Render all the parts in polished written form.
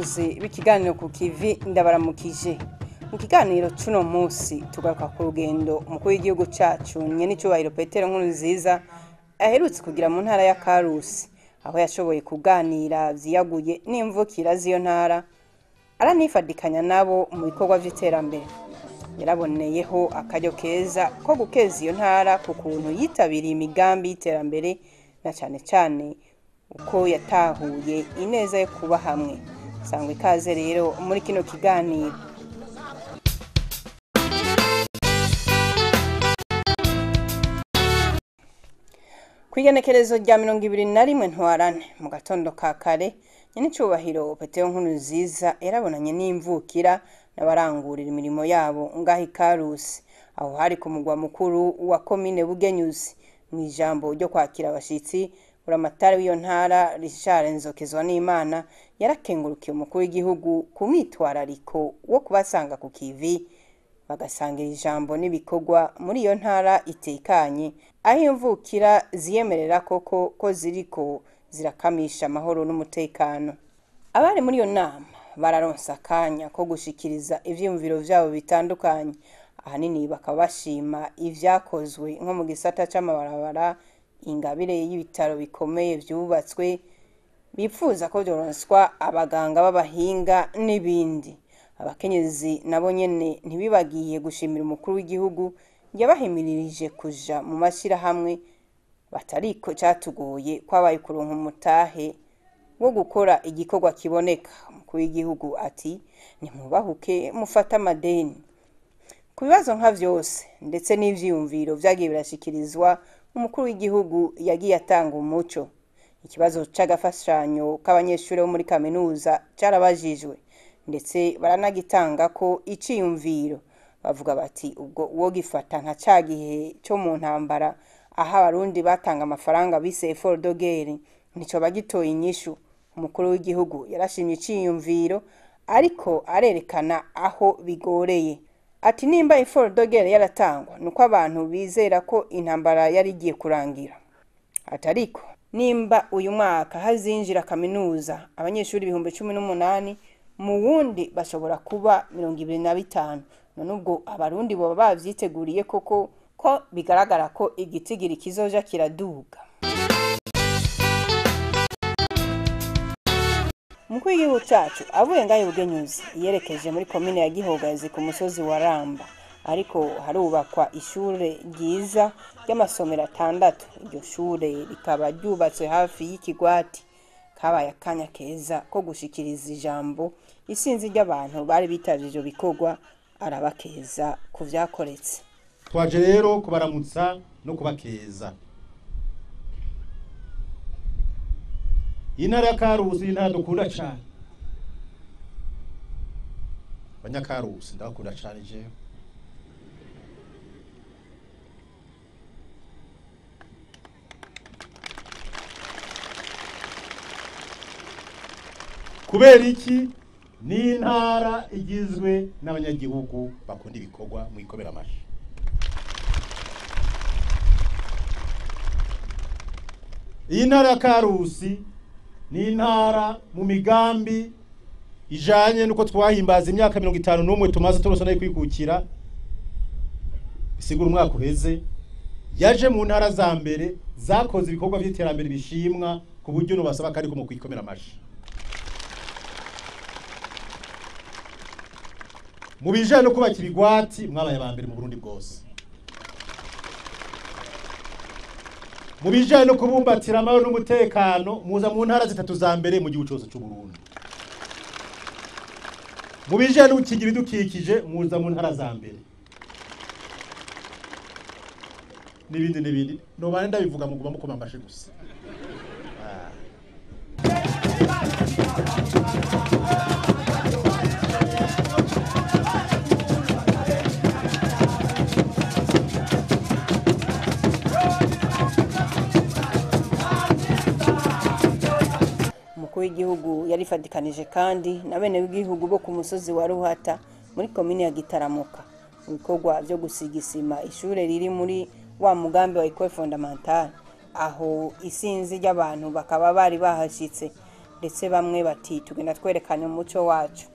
Bakunzi b'ikiganiro ku kivi, ndabaramukije. Mu kiganiro cuno munsi tugaruka ku rugendo umukuru w'igihugu cacu nyenicubahiro Petero Nkurunziza aherutse kugira mu ntara ya Karusi, aho yashoboye kuganira vyiyaguye n'imvukira z'iyo ntara, aranifadikanya nabo mu bikorwa vy'iterambere. Yaraboneyeho akaryo keza ko gukeza iyo ntara ku kuntu yitabiriye imigambi y'iterambere, na cane cane uko yatahuye ineza yo kuba hamwe. Sangwa ikaze rero muri kino kiganiro. Kw'igenekerezo rya 21 Ntwarante mu gatondo ka kare, nyenicubahiro Petero Nkurunziza yarabonanye n'imvukira n'abarangurira imirimo yabo ngaho i Karusi, aho hari ku mugwa mukuru wa komine Bugenyuzi. Mw'ijambo ryo kwakira abashitsi, buramatari w'iyo ntara Richard Nzokezwanimana yarakengurukiye umukuru w'igihugu ku mwitwarariko wo kubasanga ku kivi, bagasangira ijambo n'ibikorwa muri iyo ntara itekanye, aho imvukira ziyemerera koko ko ziriko zirakamisha amahoro n'umutekano. Abari muri iyo nama bararonse akanya ko gushikiriza ivyiyumviro vyabo bitandukanye, ahanini bakaba bashima ivyakozwe nko mu gisata c'amabarabara, ingabire y'ibitaro bikomeye vyubatswe, bipfuza ko vyoronswa abaganga b'abahinga n'ibindi. Abakenyezi nabo nyene ntibibagiye gushimira umukuru w'igihugu yabahimirije kuja mu mashirahamwe, batariko catugoye kwabaye kuronka umutahe wo gukora igikorwa kiboneka. Umukuru w'igihugu ati: "Nimwubahuke mufate amadeni." Ku bibazo nka vyose ndetse n'ivyiyumviro vyagiye birashikirizwa, umukuru w'igihugu yagiye atanga umuco. Ikibazo c'agafashanyo k'abanyeshure bo muri kaminuza carabajijwe, ndetse baranagitangako iciyumviro. Bavuga bati: "Ubwo uwogifata nka ca gihe co mu ntambara, aho abarundi batanga amafaranga bise effort de guerre, nticoba gitoye inyishu." Umukuru w'igihugu yarashimye iciyumviro, ariko arerekana aho bigoreye. Ati: "Nimba effort de guerre yaratangwa, nuko abantu bizera ko intambara yari igiye kurangira." Ati: "Ariko nimba uyu mwaka hazinjira kaminuza abanyeshuri 18,000, mu wundi bashobora kuba 25, none ubwo abarundi boba bavyiteguriye koko, ko bigaragara ko igitigiri kizoja kiraduga?" Umukuru w'igihugu cacu avuye ngaho i Bugenyuzi yerekeje muri komine ya Gihogazi ku musozi wa Ramba, ariko harubakwa ishure ryiza ry'amasomero 6. Iryo shure rikaba ryubatswe hafi y'ikigwati. Kabaye akanya keza ko gushikiriza ijambo isinzi ry'abantu bari bitavye ivyo bikorwa, arabakeza ku vyakoretse. Twaje rero kubaramutsa no kubakeza. Intara ya Karusi ni intara dukunda cane. Abanyakarusi ndabakunda cane jewe. Kubera iki? Ni intara igizwe n'abanyagihugu bakunda ibikorwa mwikomera amashi. Iyi ntara ya Karusi ni intara mu migambi ijanye nuko twahimbaza imyaka 51 tumaze turonse nayo kwikukira, bisigura umwaka uheze, yaje mu ntara za mbere zakoze ibikorwa vy'iterambere bishimwa, ku buryo no basaba kandi ko mu kwikomera amashi. Mu bijanye no kubaka ibigwati mwabaye aba mbere mu Burundi bwose. Mu bijanye no kubumbatira amahoro n'umutekano muza mu ntara zitatu za mbere mu gihugu cose c'u Burundi. Mu bijanye no gukingira ibidukikije muza mu ntara za mbere. N'ibindi n'ibindi. Nobane ndabivuga muguma mukoma amashi gusa. Umukuru w'igihugu yarifadikanije kandi na bene w'igihugu bo ku musozi wa Ruhata muri komine ya Gitaramuka mu bikorwa vyo gusiga isima ishure riri muri wa mugambi wa Ecole Fondamentale, aho isinzi ry'abantu bakaba bari bahashitse. Ndetse bamwe bati tugenda twerekanye umuco wacu.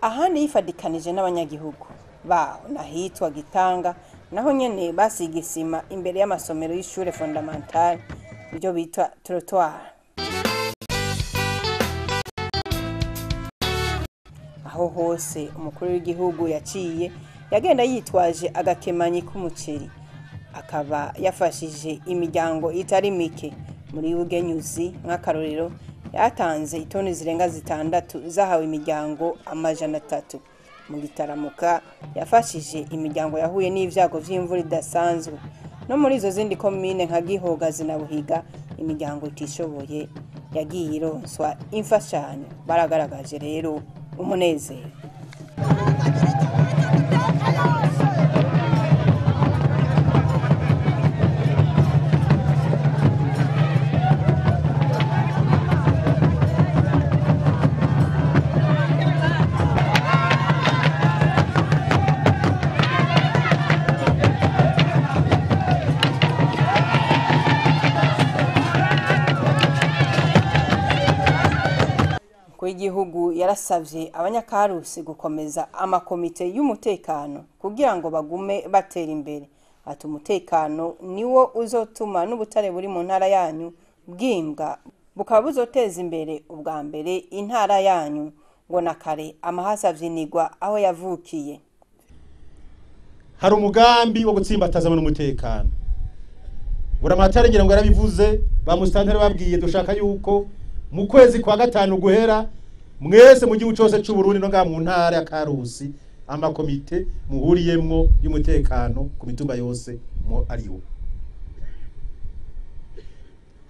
Ahandi yifadikanije n'abanyagihugu baho nahitwa Gitanga, naho nyene basiga isima imbere y'amasomero y'ishure fondamentale, ibyo bita trottoir. Aho hose umukuru w'igihugu yaciye yagenda yitwaje agakemanyi k'umuceri, akaba yafashije imiryango itari mike. Muri Bugenyuzi nk'akarorero yatanze itoni zirenga 6 zahawe imiryango 300. Mu Gitaramuka yafashije imiryango yahuye n'ivyago vy'imvura idasanzwe. No muri izo zindi komine nka Gihogazi na Buhiga, imiryango itishoboye yagiye ironswa imfashanyo. Baragaragaje rero umunezero. W'igihugu yarasavye abanyakarusi gukomeza amakomite y'umutekano kugira ngo bagume batera imbere. Ati umutekano niwo uzotuma n'ubutare buri mu ntara yanyu bwimbwa, bukaba buzoteza imbere ubwa mbere intara yanyu, ngo na kare amahasa avyinigwa aho yavukiye. Hari umugambi wo gutsimbataza n'umutekano. Buramatari ngira ngo yarabivuze, ba musitanteri babwiye dushaka yuko mu kwezi kwa 5 guhera mwese mu gihugu cyose cy'u Burundi no nga mu ntara ya Karusi amakomite muhuriyemwo y'umutekano ku mitumba yose mo ariwo.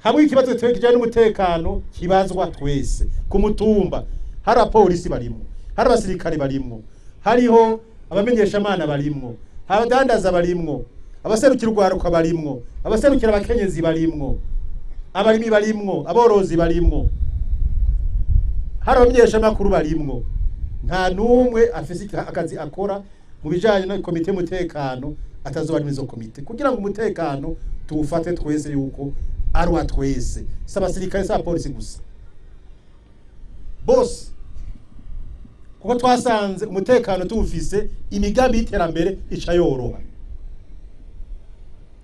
Hamwe ikibazo kijanye n'umutekano kibazwa twese ku mutumba, hari abapolisi barimo, hari abasirikare barimo, hariho abamenyesha mana barimwo, abadandaza barimwo, abaserukira urwaruka barimwo, abaserukira abakenyezi barimwo, abarimi barimwo, aborozi barimwo, hari abamenyeshamakuru barimwo. Nta numwe afise akazi akora mu bijanye na komite y'umutekano atazoba ari muri izo komite, kugira ngo umutekano tuwufate twese yuko ari uwa twese, si abasirikare si abapolisi gusa bose, kuko twasanze umutekano tuwufise imigambi y'iterambere ica yoroha.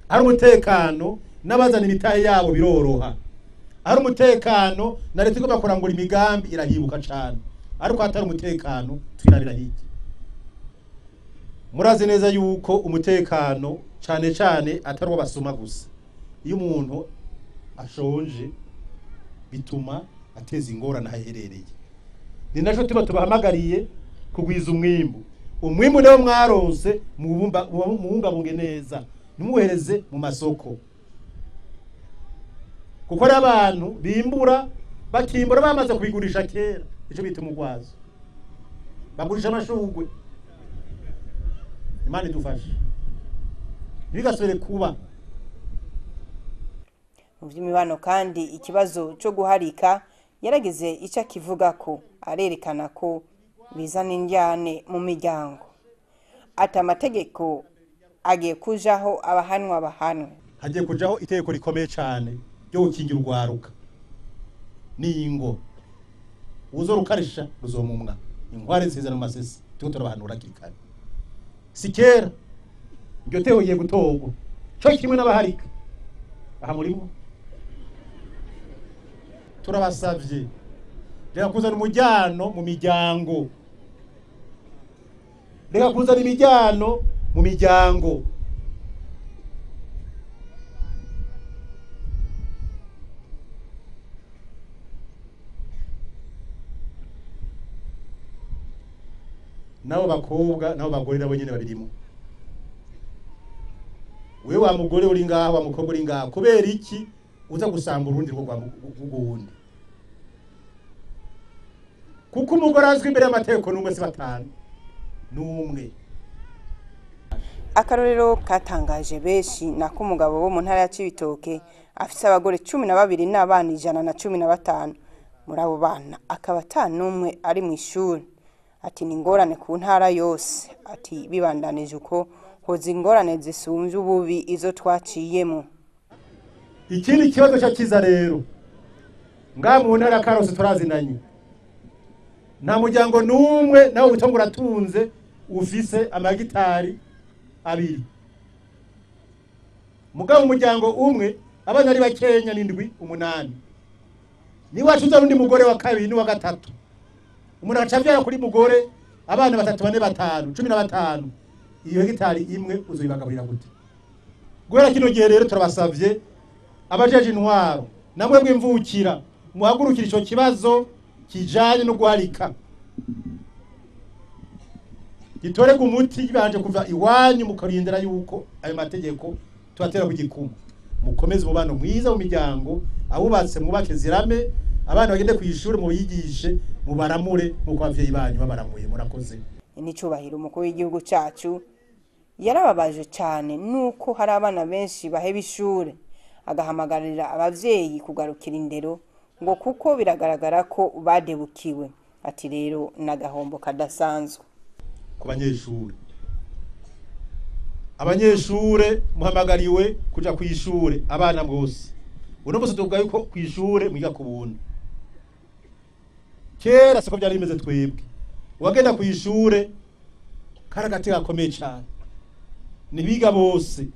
Ari umutekano n'abazana imitahe yabo biroroha, ari umutekano na leta igomba kurangura imigambi irahibuka cane, ariko hatari umutekano twirabira hirya. Murazi neza yuko umutekano cane cane atari uwo basuma gusa. Iyo umuntu ashonje bituma ateza ingorane aho aherereye. Ni naco tuba tubahamagariye kugwiza umwimbu. Umwimbu niwo mwaronse, muwubungabunge neza, ntimuhereze mu masoko, kuko ari abantu bimbura bakimbura bamaze kubigurisha kera, ico bita umugwazo, bagurisha amashurwe. Imana idufashe ntibigasubire kuba. Mu vy'imibano kandi ikibazo co guharika yarageze ico akivuga ko arerekana ko bizana indyane mu miryango. Ati amategeko agiye kujaho abahanwa bahanwe. Hagiye kujaho itegeko rikomeye cane ryo gukingira urwaruka n'ingo. Uzorukarisha ruzomumwa. Inkware nziza no masese turiko turabahanura hakiri kare. Si kera iryo tegeko rigiye gutorwa co kimwe n'abaharika. Aha murimo turabasavye reka kuzana umujyano mu miryango, reka kuzana imijyano mu miryango. Nabo bakobwa nabo bagore nabo nyene babirimo. Wewe wa mugore uri ngaho, wa mukobwa uri ngaho, kubera iki uza gusamba urundi rwo rw'uwundi? Kuko umugore azwi imbere y'amategeko n'umwe, si batanu, n'umwe. Akarorero katangaje benshi nako umugabo wo mu ntara ya Cibitoke afise abagore 12 n'abana 115. Muri abo bana akaba ata n'umwe ari mw'ishuri. Ati ni ingorane ku ntara yose. Ati bibandanije uko hoza ingorane zisumvye ububi izo twaciyemo. Ikindi kibazo cya kiza rero ngaha mu ntara ya Karusi turazinanye, nta muryango n'umwe nawe witwa ngo uratunze ufise amagitari abiri. Mugabo umuryango umwe abana ari bakenya n'indwi umunani, niwacu uza n'undi mugore wa kabiri n'uwa gatatu, umuntu agaca avyara kuri mugore abana batatu, bane, batanu, 15, iyo hegitari imwe uzoyibagaburira gute? Guhera kino gihe rero turabasavye abajeje intwaro namwe bw'imvukira muhagurukira ico kibazo kijanye no guharika, gitorerwe umuti bibanje kuva iwanyu, mukarindira yuko ayo mategeko tubatera ku gikumu. Mukomeze umubano mwiza mu miryango, abubatse mwubake zirame, abana bagende kw'ishure mubigishe, mubaramure nk'uko abavyeyi banyu babaramuye. Murakoze. N'icubahiro umukuru w'igihugu cacu yarababaje cane nuko hari abana benshi baheba ishure, agahamagarira abavyeyi kugarukira indero ngo kuko biragaragara ko badebukiwe. Ati rero n'agahombo kadasanzwe ku banyeshure. Abanyeshure muhamagariwe kuja kw'ishure, abana bose. Uno munsi tuvuga yuko kw'ishure mwiga ku buntu. Kera siko byari bimeze. Twebwe wagenda kw'ishure kari agati gakomeye cane, ntibiga bose,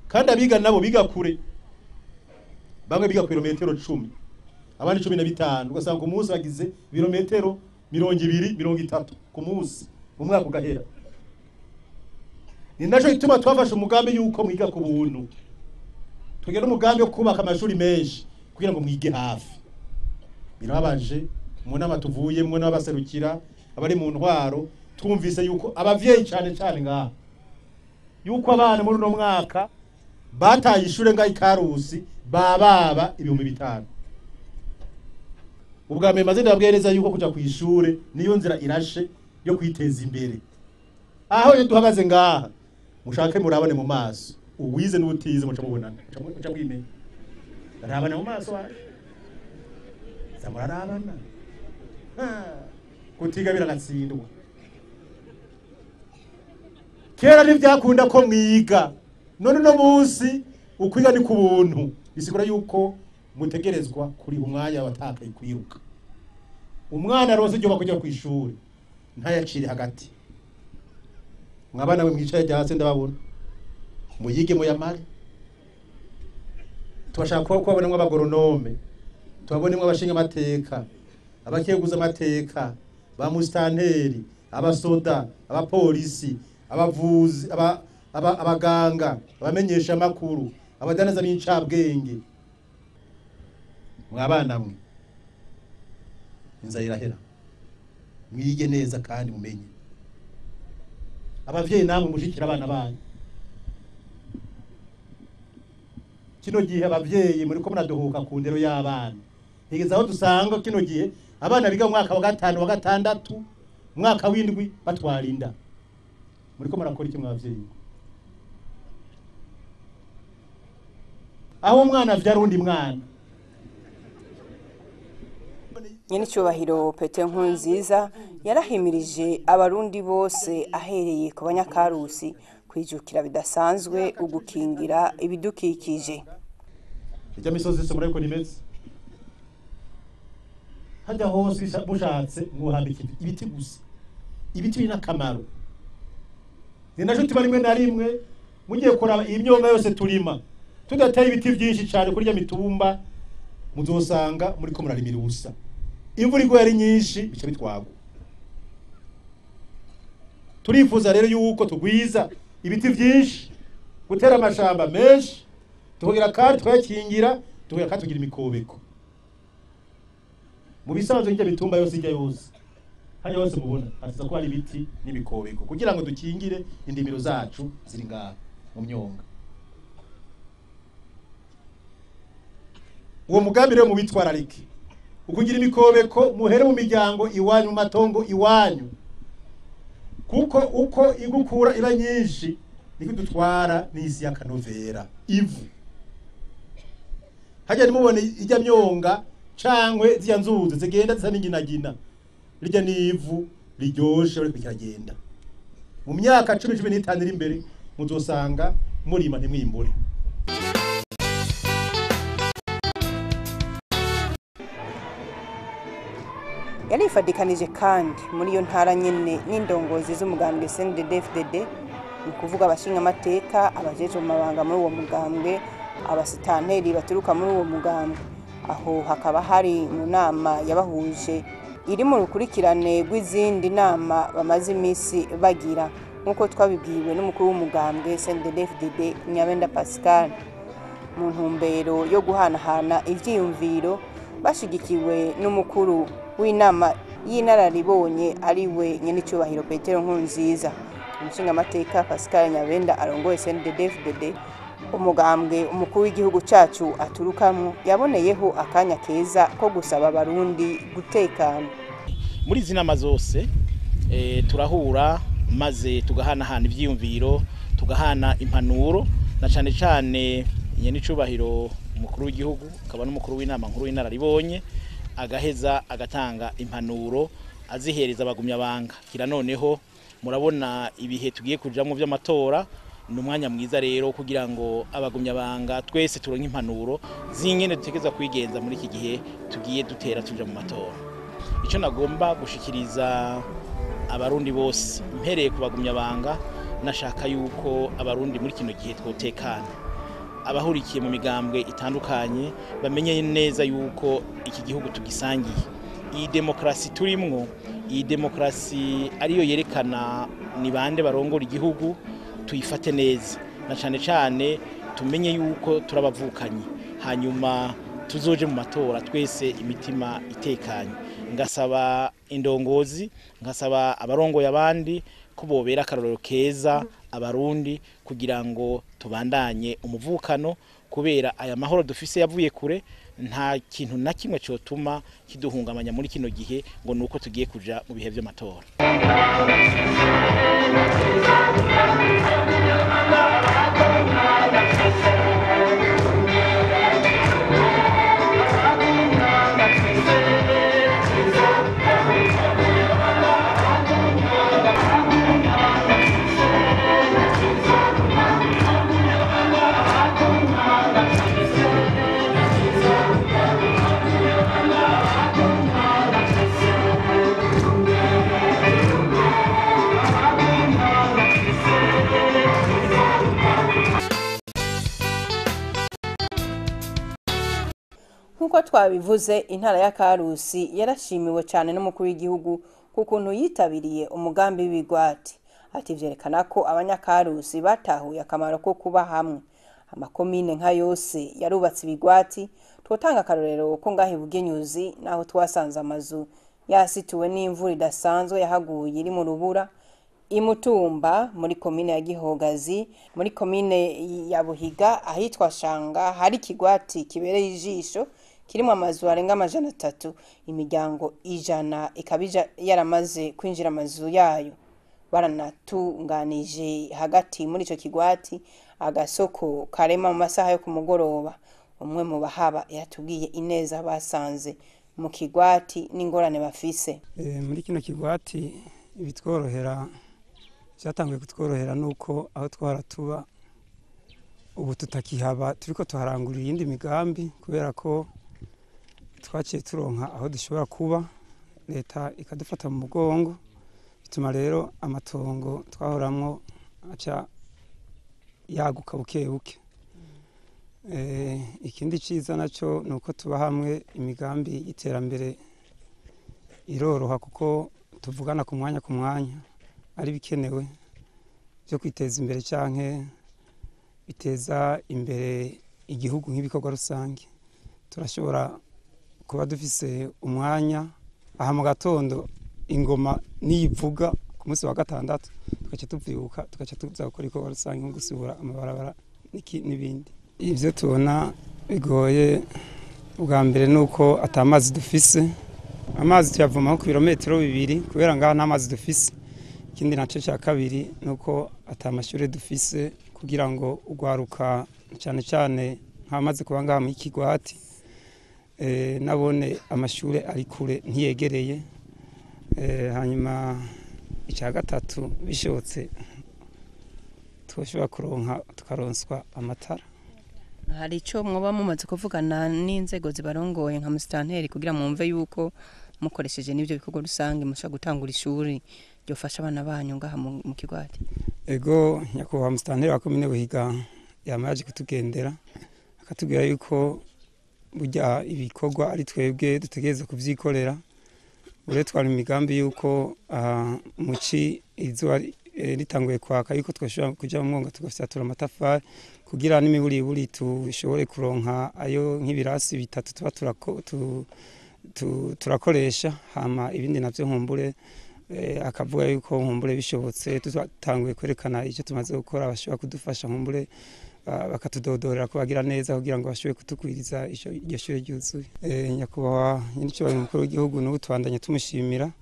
kandi abiga nabo biga kure. Bamwe biga ku birometero 10, abandi 15, ugasanga ku munsi bagize ibirometero 20, 30 ku munsi, mu mwaka ugahera. Ni naco gituma twafashe umugambi yuko mwiga ku buntu, tugira umugambi wo kubaka amashuri menshi kugira ngo mwige hafi. Birababaje, mu nama tuvuyemwo n'abaserukira abari mu ntwaro, twumvise yuko abavyeyi cane cane ngaha, yuko abana muri uno mwaka bataye ishure ngaha ikarusi bababa 5000. Ubwa mbere maze ndababwiye neza yuko kuja kw'ishure niyo nzira irashe yo kwiteza imbere. Aho iyo duhagaze ngaha, mushake murabane mu maso, uwize n'utize muca mubonana, muca mwimenya. Rabana mu maso waje za murarabana. Kutiga biragatsindwa. Kera ntivyakunda ko mwiga, none uno munsi ukwiga ni ku buntu, bisigura yuko mutegerezwa kuriha umwanya watakaye kwiruka. Umwana aronse iryo kujya kw'ishuri ntayacire hagati. Mwabana we mwicaye hasi ndababona, muyige muyamare. Tubashaka kubabonamwo abagoronome, tubabonemo abashinga amateka, abakeguza amateka, ba musitanteri, abasoda, abapolisi, abavuzi, abaganga, abamenyesha amakuru, abadandaza b'incabwenge. Mwabana mwe, inzara irahera, mwige neza kandi mumenye. Abavyeyi namwe mushikira abana banyu. Kino gihe abavyeyi muriko muraduhuka ku ndero y'abana, higeze aho dusanga kino gihe abana biga mu mwaka wa gatanu, wa gatandatu, mwaka w'indwi batwara inda. Muriko murakora iki mwavyeyi? Aho umwana avyara uwundi mwana. Nyenicubahiro Petero Nkurunziza yarahimirije abarundi bose ahereye ku banyakarusi kwijukira bidasanzwe ugukingira ibidukikije. Ijya misozi yose murabiko nimeze hajya hose, mushatse mwuhambika ibiti gusa. Ibiti biri n'akamaro, ni naco tuba rimwe na rimwe mugiye kuraba imyonga yose turima tudateye ibiti byinshi cyane kuri rya mitumba, muzosanga muriko murarimira ubusa. Imvura iguye ari nyinshi bica bitwagwa. Turifuza rero yuko tugwiza ibiti byinshi, gutera amashamba menshi, tukagira kandi tukayakingira, tukagira kandi tugira imikobeko. Mu bisanzwe hirya mitumba yose ijya yose Hariya hose mubona hatiza ko hari ibiti n'imikobeko kugira ngo dukingire indimiro zacu ziri ngaha mu myonga. Uwo mugambi rero mubitwararike, ukugira imikobeko muhere mu miryango iwanyu, mu matongo iwanyu, kuko uko igukura iba nyinshi niko dutwara n'isi y'akanovera ivu. Hajya nimubone ijya myonga cangwe zya nzuzi zigenda zisa n'inginagina, rijya n'ivu riryoshe bariko kiragenda. Mu myaka 10 15 iri imbere muzosanga murima ntimwimbure. Yarifadikanije kandi muri iyo ntara nyene n'indongozi z'umugambwe CNDD-FDD, ni ukuvuga abashingamateka, abajejwe mu mabanga muri uwo mugambwe, abasitanteri baturuka muri uwo mugambwe. Aho hakaba hari mu nama yabahuje iri mu rukurikirane rw'izindi nama bamaze imisi bagira, nk'uko twabibwiwe n'umukuru w'umugambwe CNDD-FDD Nyabenda Pascal, mu ntumbero yo guhanahana ivyiyumviro bashigikiwe n'umukuru w'inama y'inararibonye ari we nyenicubahiro Petero Nkurunziza. Umushingamateka Pascal Nyabenda arongoye CNDD-FDD, umugambwe umukuru w'igihugu cacu aturukamwo, yaboneyeho akanya keza ko gusaba abarundi gutekana. Muri izi nama zose turahura maze tugahanahana ivyiyumviro, tugahana impanuro, na cane cane nyenicubahiro umukuru w'igihugu akaba n'umukuru w'inama nkuru y'inararibonye agaheza agatanga impanuro azihereza abagumyabanga. Kira noneho murabona ibihe tugiye kujamwo vy'amatora, ni umwanya mwiza rero kugira ngo abagumyabanga twese turonke impanuro z'ingene dutegerezwa kwigenza muri iki gihe tugiye dutera tuja mu matora. Ico nagomba gushikiriza abarundi bose mpereye ku bagumyabanga, nashaka yuko abarundi muri kino gihe twotekana, abahurikiye mu migambwe itandukanye bamenye neza yuko iki gihugu tugisangiye. Iyi demokrasi turimwo, iyi demokrasi ariyo yerekana ni bande barongora igihugu, tuyifate neza na cane cane tumenye yuko turabavukanyi, hanyuma tuzoje mu matora twese imitima itekanye. Ngasaba indongozi, ngasaba abarongoye abandi ko bobera akarorero keza abarundi kugira ngo tubandanye umuvukano, kubera aya mahoro dufise yavuye kure, nta kintu na kimwe cyotuma kiduhungamanya muri kino gihe ngo nuko tugiye kuja mu bihe vy'amatora. Nkuko twabivuze, intara ya Karusi yarashimiwe cyane n'umukuru w'igihugu ku kuntu yitabiriye umugambi w'ibigwati. Ati vyerekana ko abanyakarusi batahuye akamaro ko kuba hamwe. Amakomine nka yose yarubatse ibigwati. Twotanga akarorero ko ngahe Bugenyuzi naho twasanze amazu yasituwe n'imvura idasanzwe yahaguye iri mu rubura, Imutumba muri komine ya Gihogazi, muri komine ya Buhiga ahitwa Shanga hari ikigwati kibereye ijisho kirimo amazu arenga 300, imiryango 100 ikaba yaramaze kwinjira amazu yayo. Baranatunganije hagati muri ico kigwati agasoko karema mu masaha yo kumugoroba. Umwe mu bahaba yatubwiye ineza basanze mu kigwati n'ingorane bafise. Muri kino kigwati ibitworohera cyatanguye kutworohera nuko aho twara tuba ubu tutakihaba, turiko tuharangurira iyindi migambi kubera ko twaciye turonka aho dushobora kuba, leta ikadufata mu mugongo, bituma rero amatongo twahoramwo aca yaguka buke buke. Ikindi ciza naco nuko tuba hamwe, imigambi y'iterambere iroroha kuko tuvugana ku mwanya ku mwanya ari bikenewe byo kwiteza imbere canke biteza imbere igihugu nk'ibikorwa rusange. Turashobora kuba dufise umwanya aha mu gatondo Ingoma niyivuga ku munsi wa gatandatu tugaca tuvyuka, tugaca tuza gukora ibikorwa rusange nko gusubura amabarabara n'ibindi. Ivyo tubona bigoye ubwa mbere nuko atamazi dufise. Amazi tuyavoma ku birometero 2 kubera ngaha nta mazi dufise. Ikindi naco cya kabiri nuko atamashure dufise kugira ngo ugwaruka cyane cyane nk'amaze kuba ngaha mu Kigwati, nabone amashure ari kure ntiyegereye. Hanyuma icya gatatu, bishobotse twoshobora kuronka tukaronswa amatara. Hari icyo mwoba mumaze kuvugana n'inzego zibarongoye nka musitanteri kugira mwumve yuko mukoresheje n'ibyo bikorwa rusange mushobora gutangura ishuri ryofasha abana banyu ngaha mu Kigwati? Ego, nyakubahwa musitanteri wa komine Buhiga yama yaje kutugendera, akatubwira yuko burya ibikorwa ari twebwe dutegereza kuvyikorera. Uretwara imigambi yuko muci izuba ritanguye kwaka yuko twashobora kuja mu mwonga tugafyatura amatafari kugira n'imiburiburi tushobore kuronka ayo nk'ibirasi 3 tuba turakoresha. Hama ibindi navyo nkumbure akavuga yuko nkumbure bishobotse tutanguye kwerekana icyo tumaze gukora bashobora kudufasha, nkumbure bakatudodorera ko bagira neza kugira ngo bashobore kutukwiriza iryo shure ryuzuye. Nyakubahwa nyir'icyubahiro umukuru w'igihugu n'ubu tubandanye tumushimira,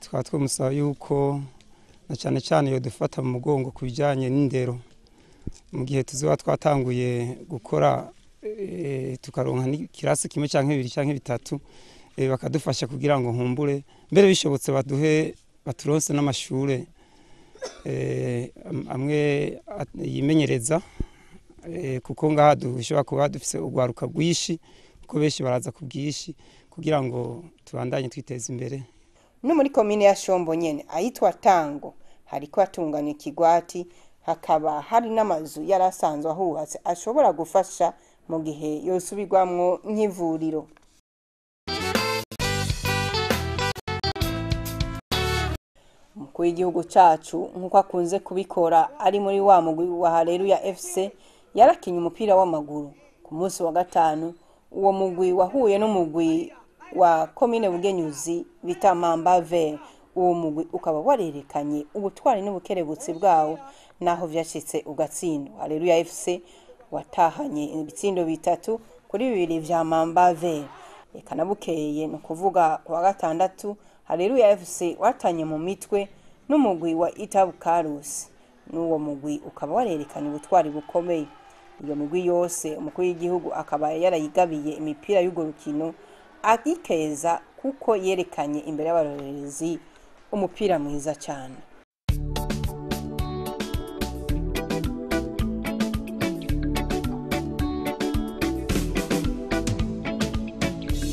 tukaba twamusaba yuko na cyane cyane yodufata mu mugongo ku bijyanye n'indero mu gihe tuzoba twatanguye gukora, tukaronka n'ikirasi kimwe canke 2 canke 3, bakadufasha kugira ngo nkumbure mbere bishobotse baduhe baturonse n'amashure amwe yimenyereza, kuko ngaha dushobora kuba dufise urwaruka rwinshi, kuko benshi baraza ku bwinshi kugira ngo tubandanye twiteza imbere. No muri komine ya Shombo nyene ahitwa Tango hariko hatunganywa ikigwati, hakaba hari n'amazu yarasanzwe ahubatse ashobora gufasha mu gihe yosubirwamwo nk'ivuriro. Umukuru w'igihugu cacu nk'uko akunze kubikora ari muri wa mugwi wa Haleluya FC yarakinye umupira w'amaguru ku munsi wa gatanu. Uwo mugwi wahuye n'umugwi wa komine Bugenyuzi bita Mamba Vert. Uwo mugwi ukaba warerekanye ubutwari n'ubukerebutsi bwawo naho vyashitse ugatsindwa. Haleluya FC watahanye ibitsindo 3-2 vya Mamba Vert. Eka nabukeye, ni ukuvuga ku wa gatandatu, Haleluya FC watanye mu mitwe n'umugwi wa Itabu Karusi. N'uwo mugwi ukaba warerekanye ubutwari bukomeye. Iyo migwi yose umukuru w'igihugu akaba yarayigabiye imipira y'urwo rukino, agikeza kuko yerekanye imbere y'abarorerezi umupira mwiza cyane.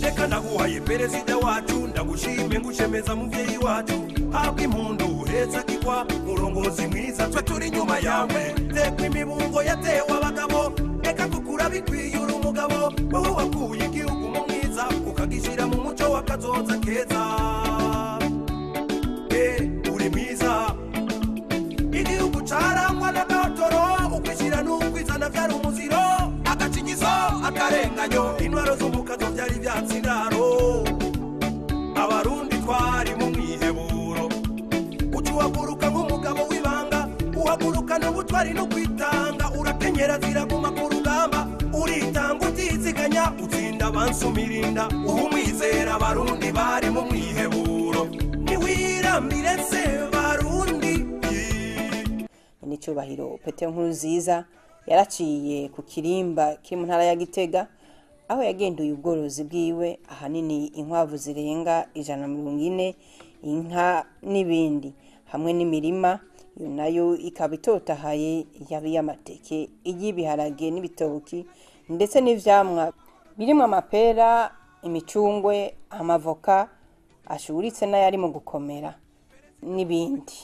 Reka ndaguhaye perezida wacu, ndagushime ngushemeza muvyeyi wacu, habwa impundu uhetse akigwa murongozi mwiza, twe turi inyuma yawe. Tekwa imibungo yatewe abagabo, reka kukura bikwiye uri umugabo, wowe wakuye igihugu mu mwiza ukagishira mu muco w'akazoza keza. Uri mwiza, igihugu carangwa n'agatoro, ukwishira n'ukwizana vyari umuziro, agacinyizo akarenganyo, intwaro z'umukazo vyari vyatsi indaro, abarundi twari mu mwiheburo. Uca uhaguruka nk'umugabo w'ibanga, uhaguruka n'ubutwari no kwitanga, urakenyera ziraguma ku rugamba, uritanga utiziganya, utsinda abansumirinda, uha umwizera abarundi bari mu mwiheburo. Niwirambire se barundi. N'icyubahiro Petero Nkurunziza yaraciye ku kirimba kiri mu ntara ya Gitega, aho yagenduye ubworozi bwiwe, ahanini inkwavu zirenga 140, inka n'ibindi, hamwe n'imirima. Iyo nayo ikaba itotahaye, yaba iy'amateke, iy'ibiharage n'ibitoki, ndetse n'ivyamwa birimwo amapera, imicungwe, amavoka ashuritse n'ayari mu gukomera n'ibindi.